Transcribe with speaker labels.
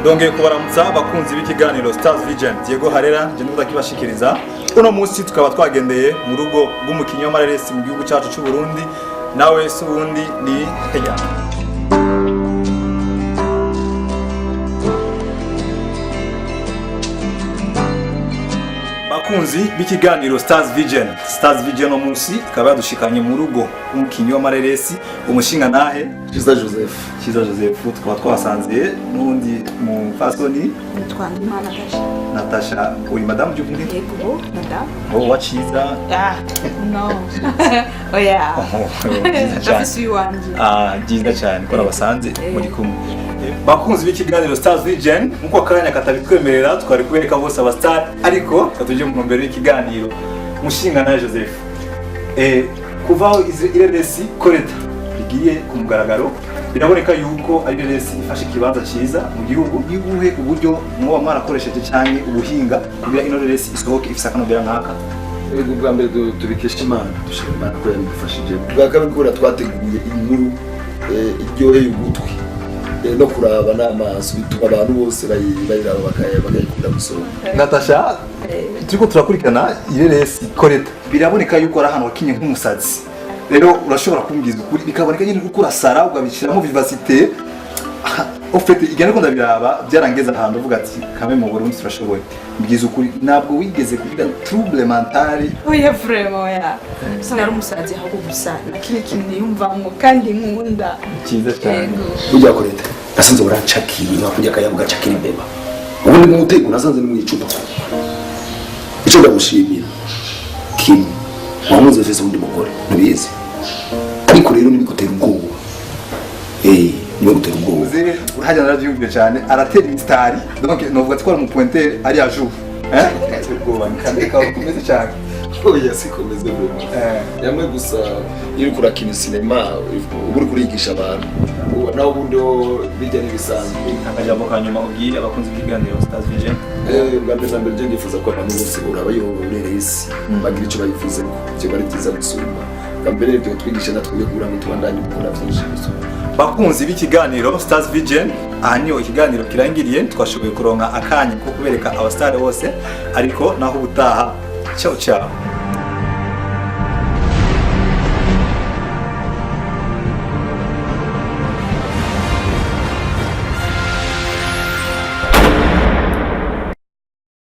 Speaker 1: Ndongeye kubaramutsa abakunzi b'ikiganiro Stars Vision. Diego Harera nje ndakibashikiriza. Uno munsi tukaba twagendeye mu rugo rw'umukinyi w'amareresi mu gihugu cyacu cy'u Burundi, nawe si uwundi ni Heya. Bakunzi b'ikiganiro Stars Vision, Stars Vision uno munsi ikaba yadushikanye mu rugo rw'umukinyi w'amareresi, umushinga nahe
Speaker 2: Cyiza Joseph.
Speaker 1: Cyiza Joseph. Tukaba twasanze n'undi mupfasoni.
Speaker 3: Nitwa Ndimana Natasha.
Speaker 1: Natasha, uri madamu by'ukuri?
Speaker 3: Yego, madamu.
Speaker 1: Oh, wa Cyiza?
Speaker 3: Ah, no. Oya.
Speaker 1: Oh, byiza cyane.
Speaker 3: Ndafise uyiwanje.
Speaker 1: Ah, byiza cyane ko nabasanze muri kumwe. Bakunzi b'ikiganiro Stars Vision, nkuko akanya katabitwemerera twari kubereka bose aba star, ariko tujye mu ntumbero y'ikiganiro. Mushinga na Joseph, kuva aho izi ireresi Koleta rigiye ku mugaragaro, biraboneka yuko ari ireresi ifashe ikibanza cyiza mu gihugu. Ni ubuhe uburyo mwoba mwarakoresheje cyane ubuhinga kugira ino reresi isohoke ifise akanovera nk'aka?
Speaker 2: Yego, bwa mbere tubikesha Imana, dushima Imana ko yabidufashije. Bwa kabiri, kubera twateguye inkuru iryoheye ugutwi no kuraba n'amaso, bituma abantu bose bayiraba bakayikunda gusoma.
Speaker 1: Natasha, turiko turakurikirana ireresi Koleta, biraboneka yuko ari ahantu wakinye nk'umusazi. Rero urashobora kumbwiza ukuri, bikaboneka nyine uriko urasara ukabishiramo vivacité. Au fait, igihe ariko ndabiraba byarangeze ahantu uvuga ati kame mu Burundi turashoboye. Mbwiza ukuri, ntabwo wigeze kugira trouble mentale?
Speaker 3: Oya, vraiment oya. Usanga ari umusazi ahubwo gusa nakino kintu niyumvamwo kandi nkunda.
Speaker 1: Cyiza cyane.
Speaker 3: Yego.
Speaker 4: Burya Koleta nasanze urancakiye nka kurya akayabu gacakira imbeba. Ubundi mu mutego nasanze ni mu icupa. Icyo ndagushimira kimwe, wamuze ufise undi mugore ntubizi, ariko rero ntibigutera ubwoba, ntibigutera ubwoba.
Speaker 1: Muzehe hajya narabyumviye cyane, aratera imisitari, donc novuga ati ko ari umupointeur ari à jour, eh, ubwoba ni kandi kumeze cyane.
Speaker 2: Oya, sikomeze vraiment. Yamwe gusa iyo uriko urakina sinema uba uriko urigisha abantu. Ubu naho ubundi ho bijya n'ibisanzwe.
Speaker 1: Akajambo ka nyuma ubwiye abakunzi b'ikiganiro Stars Vision?
Speaker 2: Bwa mbere na mbere je ndifuza ko abantu bose boraba iyo reresi bagira icyo bayivuzeko, ivyo bari byiza gusumba. Bwa mbere ibyo twigisha natwe kugira ngo tubandanye gukora byinshi gusumba.
Speaker 1: Bakunzi b'ikiganiro Stars Vision, aha niho ikiganiro kirangiriye. Twashoboye kuronka akanya ko kubereka abasitari bose, ariko naho ubutaha. Ciao ciao.